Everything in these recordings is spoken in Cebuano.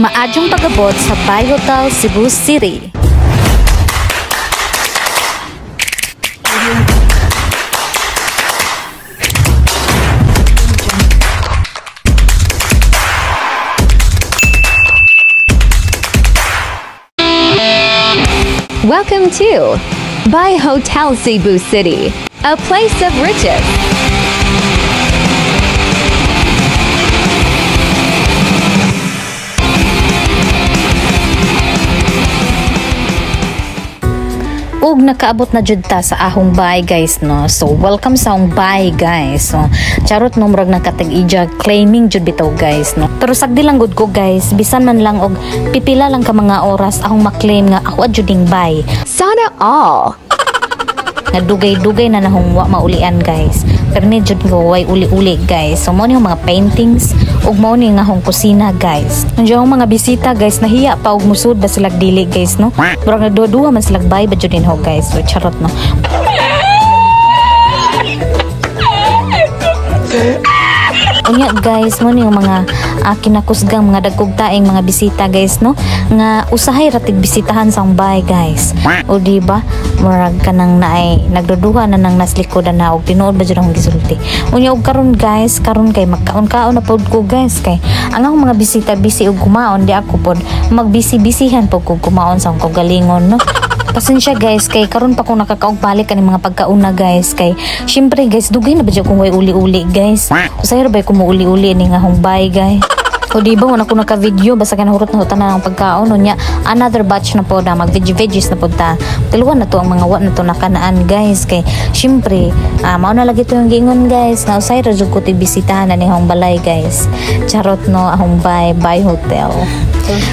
Maadyong pag-abot sa Bay Hotel, Cebu City. Welcome to Bay Hotel Cebu City, a place of riches. Ug nakaabot na jud ta sa ahong bay, guys, no. So welcome sa ahong bay, guys. So charot no, murag nakatag-ija claiming jud bitaw, guys, no. Pero sagdi lang gud ko, guys, bisan man lang og pipila lang ka mga oras ahong maklaim nga ako jud ning bay. Sana all. Nga dugay-dugay na nahong wa maulian, guys. Pero ni jud ko way uli-uli, guys. So mao ni ang mga paintings ug mao ni nga akong kusina, guys. Nandiyan ang mga bisita, guys, nahiya pa og musud ba sila dili, guys, no. Murag nagduha-duha man sila bay ba jud ho, guys. So charot no. Unya guys, mo ni yung mga kinakusgang mga dagkog taeng mga bisita, guys, no, nga usahay ratig bisitahan sa bay, guys. O di ba murag kanang naay nagduduha na nang nas likodan na og tinuod ba jud akong gisulti. Unya og karon, guys, karon kay magkaon-kaon na pod ko, guys, kay ang akong mga bisita busy og kumaon, di ako pod magbisi-bisihan pod ko kumaon sa akong kaugalingon, no. Pasensya guys, kay karon pa ko nakakaog balik kani mga pagkauna, guys, kay syempre guys, dugay na ba jud kung way uli-uli, guys. Usay ra ba ko muuli-uli ni nga hong bay, guys. O di ba wala ko naka-video basta kanang hurot na hutan na ang pagkaon unya another batch na po na mag veggie veggies na po ta. Tiluan na to ang mga wa na to nakanaan, guys, kay syempre mao na lagi to yung giingon, guys, nga usay ra jud ko bisitahan na ni hong balay, guys. Charot no, ahong bay bay hotel.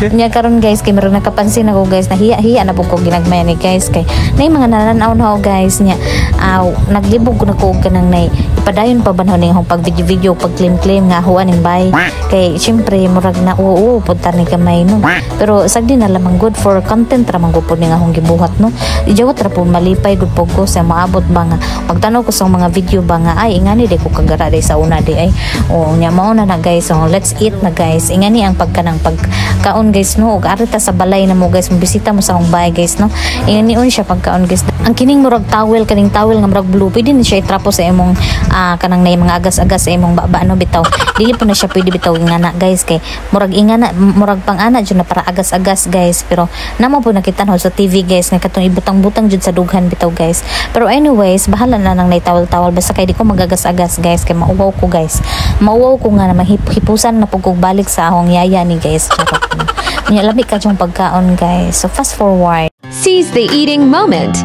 Unya karon guys, kay meron nakapansin ako, guys, na hiya-hiya na po ko ginagmay ni guys, kay nay mga nananaw na ako, guys, nya naglibog ko na ko og kanang nay ipadayon pa ba na ning pag video video pag claim claim nga huan ning bay, kay syempre murag na oo punta ni gamay no. Pero sagdi na lamang good for content ra man gud po ni nga akong gibuhat no. Ijawat ra po malipay gud po ko sa maabot ba nga magtanaw ko sa mga video ba nga ay ingani di ko kagara di sa una di ay o nya mao na na guys. So let's eat na, guys. Ingani ang pagkanang pagkaon, guys, no. Ug ari ta sa balay na mo, guys, bisita mo sa akong bahay, guys, no. Ingani siya pagkaon, guys. Ang kining murag towel, kaning towel nga murag blue, pwede ni siya itrapo sa imong kanang nay mga agas-agas sa imong baba no bitaw. Dili po na siya pwede bitaw ingana, guys, kay murag ingana murag pang-ana jud na para agas-agas, guys. Pero namo po nakita no sa TV, guys, nga katong ibutang-butang jud sa dughan bitaw, guys. Pero anyways, bahala na nang nay towel-towel basta kay di ko magagas-agas, guys, kay mauwaw ko, guys. Mauwaw ko nga na mahipusan na pug balik sa akong yaya ni, guys. Charot no. Unya lami ka yung pagkaon, guys. So fast forward. Seize the eating moment.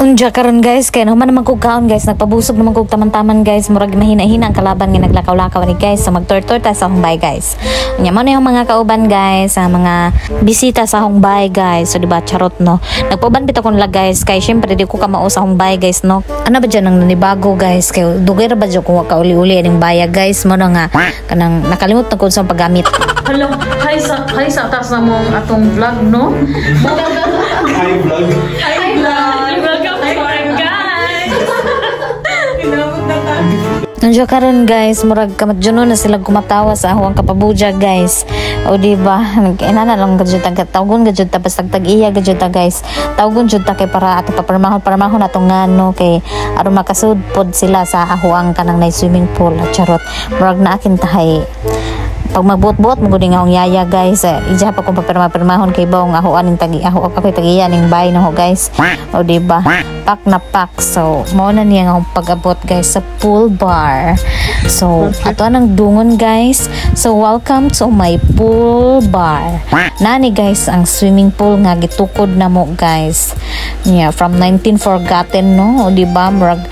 Unja karon guys, kay naman naman kog kaon, guys, nagpabusog naman kog taman-taman, guys, murag mahina-hina ang kalaban nga naglakaw-lakaw ni guys, so magtortor ta sa akong bay, guys. Unya mo na yung mga kauban, guys, sa mga bisita sa akong bay, guys. So di ba charot no. Nagpauban bitaw ko nila, guys, kay syempre di ko kamao sa akong bay, guys, no. Ano ba dyan ang nanibago, guys, kay dugay ra ba jud kung wa ka uli-uli aning baya, guys, mo na nga kanang nakalimot na ko sa paggamit. Hello, hi sa taas na mong atong vlog, no? Hi vlog. Hi vlog! Welcome to our guys! Nandiyo karon guys, murag kamatjuno na sila kumatawa sa ahong kapabudya, guys. O di ba? Inana lang gajud ta tawgon gajud ta basta tag-iya gajud ta, guys. Tawgon jud ta kay para ato paparmahon atong ngano kay aron makasud pod sila sa ahuang kanang nay swimming pool. Charot. Murag na akin tahay pag magbuot-buot mo gud nga akong yaya, guys, eh, ija pa kung papirma-pirmahon kay bawng aho aning tagi aho ako tagiya ning bay no, guys. O di ba, pak na pak. So mao na niya nga akong pag-abot, guys, sa pool bar. So ato nang dungon, guys. So welcome to my pool bar nani, guys, ang swimming pool nga gitukod na mo, guys. Yeah, from 19 forgotten no. O di ba murag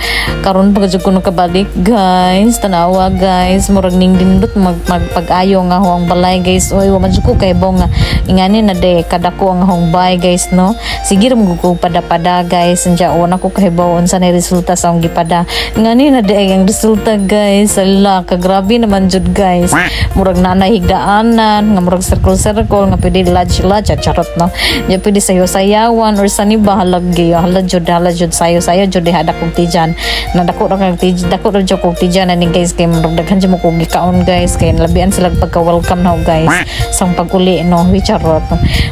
karon pa jud ko nakabalik, guys. Tanawa, guys, murag ning dindot mag magpag-ayo nga huwang balay, guys. Oy, wa man jud ko kay nga ingani na de kadako ang ahong bay, guys, no. Sige ra mo ko pada-pada, guys. Anja wa na ko kahibaw unsa na resulta sa akong gipada. Ingani na de ang resulta, guys. Ala ka grabe naman jud, guys. Murag na higdaanan nga murag circle circle nga pwede lodge lodge, charot no. Nya pwede sayo sayawan or sani ba halag hala jud sayo sayo jud hadak kog tijan. Nadako ra kag dako ra jud kog tiyan na ni, guys, kay murag daghan jud mo kog gikaon, guys, kay labian sila pagka welcome na guys sa pag-uli, no? Wi, charot.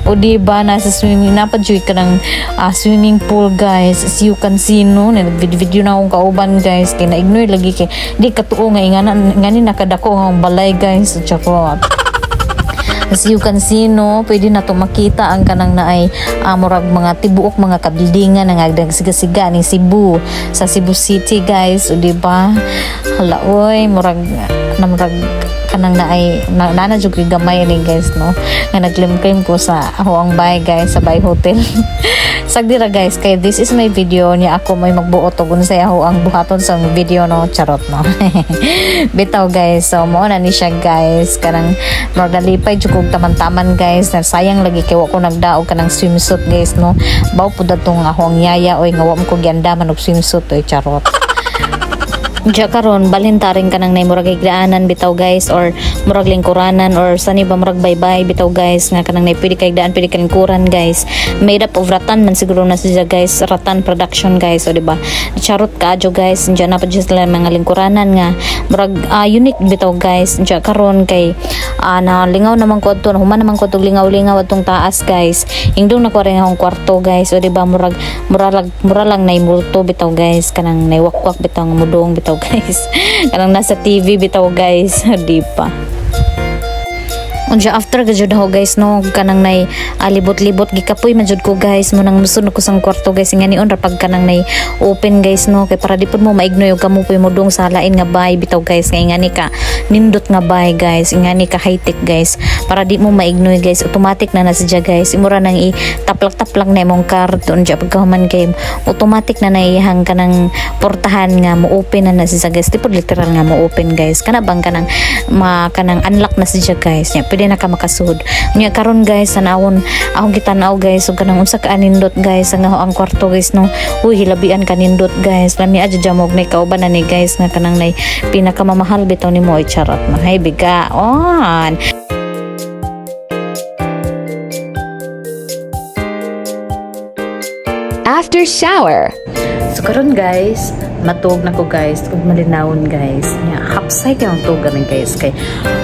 O di ba, nasa swimming napa jud ka ng swimming pool, guys, as you can see, no? Nag video na akong kauban, guys, kay na-ignore lagi kay di katuo nga ingana ngani nakadako nga akong balay, guys. Charot. As you can see, no, pwede na to makita ang kanang naay murag mga tibuok mga kabildingan nga nagsiga-siga ni Cebu, sa Cebu City, guys. O di ba? Hala oy, murag na murag kanang naay na, nana jud ko'y gamay ni, guys, no, nga naglimklim ko sa ako ang bay, guys, sa Bay Hotel. Sagdira, guys, kay this is my video niya, ako may magbuot og unsay ako ang buhaton sa video, no? Charot, no? Bitaw, guys. So mo na ni siya, guys, kanang murag nalipay jud kog taman-taman, guys, na sayang lagi kay wa ko nagdaog kanang swimsuit, guys, no? Baw pud atong ako ang yaya oy nga wa mo ko giandaman og swimsuit oy. Charot. Diya karon balhin taring kanang nay murag higdaanan bitaw, guys, or murag lingkuranan or sani ba, murag baybay bitaw, guys, nga kanang nay pwede kay daan, pwede lingkuran, guys. Made up of rattan man siguro na siya, guys, rattan production, guys. O di ba, charot kaadyo, guys. Diyan na pa dyan sila mga lingkuranan nga murag unique bitaw, guys. Diya karon kay na lingaw naman ko adto, human naman ko adto lingaw-lingaw atong taas, guys. Ingdong na ko rin akong kwarto, guys. O di ba, murag mura lang nay multo bitaw, guys, kanang nay wakwak bitaw nga mudong bitaw, guys, kanang nasa TV bitaw, guys, di pa. Unja after gajud ako, guys, no, kanang nay libot-libot, gikapoy man jud ko, guys, mo nang musunod ko sang kwarto, guys, nga nion ra pag kanang nay open, guys, no, kay para di pud mo maignoy og kamo puy mo dong sa lain nga bay bitaw, guys, nga ingani ka nindot nga bay, guys, ingani ka high tech, guys, para di mo maignoy, guys. Automatic na na siya, guys. Imura nang i taplak-taplak na imong card unja pagkahuman kay automatic na naiyahang kanang portahan nga mo open na na siya, guys. Di pud literal nga mo open, guys, kana bang kanang ma kanang unlock na siya, guys, nya pwede na ka makasud. Nya karon, guys, tanawon akong gitanaw, guys, ug kanang unsa ka anindot, guys, ang ang kwarto, guys, no? Uy, hilabian kanindot, guys. Lami adyo jamog nay kauban na ni, guys, nga kanang nay pinakamamahal bitaw nimo ay. Charot na hay bigaon. After shower. So karon, guys, matuog na ko, guys, ug malinawon, guys. Nya hapsay kay ang tuog ganin, guys, kay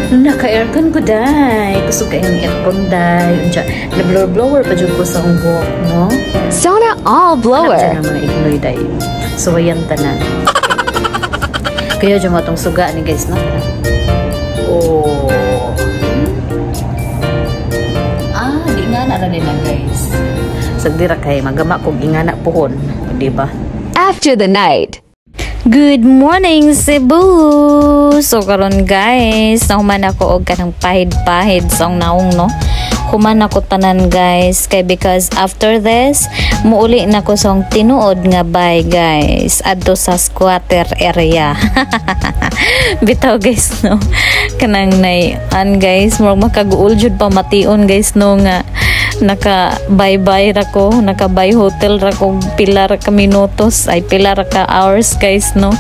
naka-aircon ko day. Kusog kay ang aircon day. Unja, na blower blower pa jud ko sa akong buhok, no? Sauna all blower. Hanap dyan ang mga ignoy day. So ayan tanan. Kaya dyan mo atong suga ni, guys, no? Oh. Ah, di nga na nila, guys. Sagdira kay magama kog ingana puhon, di ba? After the night. Good morning, Cebu! So karon, guys, nahuman ako og kanang pahid-pahid sa akong naong, no. Human ako tanan, guys, kay because after this, muuli na ko sa akong tinuod nga bay, guys, adto sa squatter area. Bitaw, guys, no. Kanang nay an, guys, murag makaguol jud pa mation, guys, no, nga naka bye bye ra ko, naka bye hotel ra ko pila ra ka minutos, ay, pila ra ka hours, guys, no?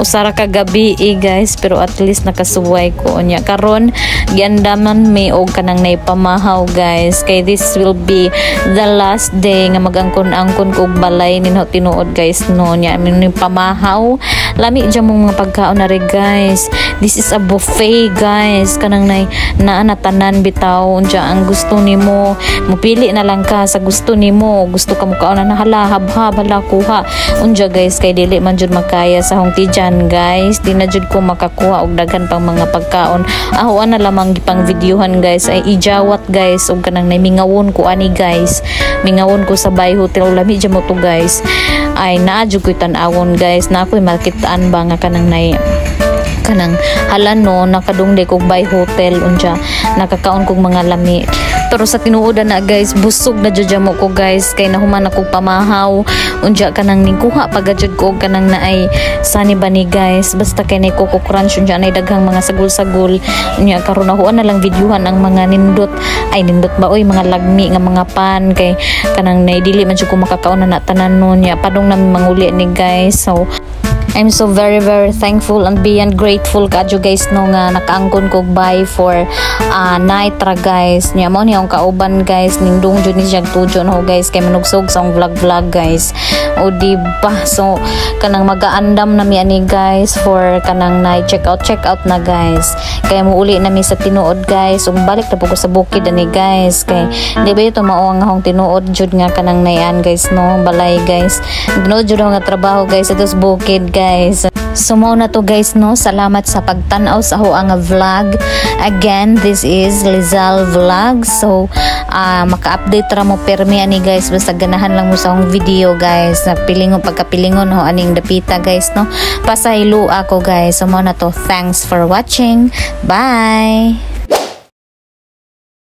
Usa ra ka gabi eh, guys, pero at least nakasuway ko. Unya karon giandaman mi og kanang nay pamahaw, guys, kay this will be the last day nga magangkon-angkon ko og balay ninho tinuod, guys, no? Nya mi pamahaw, lami dyan mong mga pagkaon na rin, guys. This is a buffet, guys, kanang nay naa na tanan bitaw. Unja ang gusto nimo, mupili na lang ka sa gusto nimo. Gusto ka mo kaon na, hala, habhab, hala, kuha. Unja, guys, kay dili man jud makaya sa hong tiyan, guys, di na jud ko makakuha og daghan pang mga pagkaon. Aho na lamang gipang videohan, guys, ay ijawat, guys, og kanang nay mingawon ko ani, guys. Mingawon ko sa Bay Hotel. Lami jud mo to, guys. Ay, naa jud ko'y tan-awon, guys, na ako'y makitaan ba nga kanang nay kanang hala, no, nakadungday kog Bay Hotel, unja nakakaon kog mga lami. Pero sa tinuodan na, guys, busog na jud mo ko, guys, kay nahuman ako pamahaw. Unja kanang nikuha pagajud ko og kanang naay sani ba ni, guys, basta kay nay Coco Crunch, unja nay daghang mga sagol-sagol. Unya karon nahuan na lang videohan ang mga nindot, ay, nindot ba oy, mga lagmi nga mga pan, kay kanang nay dili man jud ko makakaon na na tanan nun. Nya padung namin manguli ni, guys. So I'm so very very thankful and beyond grateful kaadyo, guys, no, nga nakaangkon kog bay for night ra, guys. Nya mo ni akong kauban, guys, nindung jud ni siya tujo no, guys, kay manugsog sa akong vlog vlog, guys. O di ba? So kanang magaandam na mi ani, guys, for kanang night check out na, guys. Kaya muuli na mi sa tinuod, guys. Ug balik na po ko sa bukid ani, guys, kay di ba ito mao ang akong tinuod jud nga kanang nayan, guys, no, balay, guys. Tinuod jud nga trabaho, guys, ato sa bukid, guys. So mao na to, guys, no. Salamat sa pagtan-aw sa ako nga vlog. Again, this is Lizal Vlog. So maka-update ra mo permi ani, guys, basta ganahan lang mo sa akong video, guys. Na pilingon pagkapilingon ho aning dapita, guys, no. Pasaylo ako, guys. So mao na to. Thanks for watching. Bye.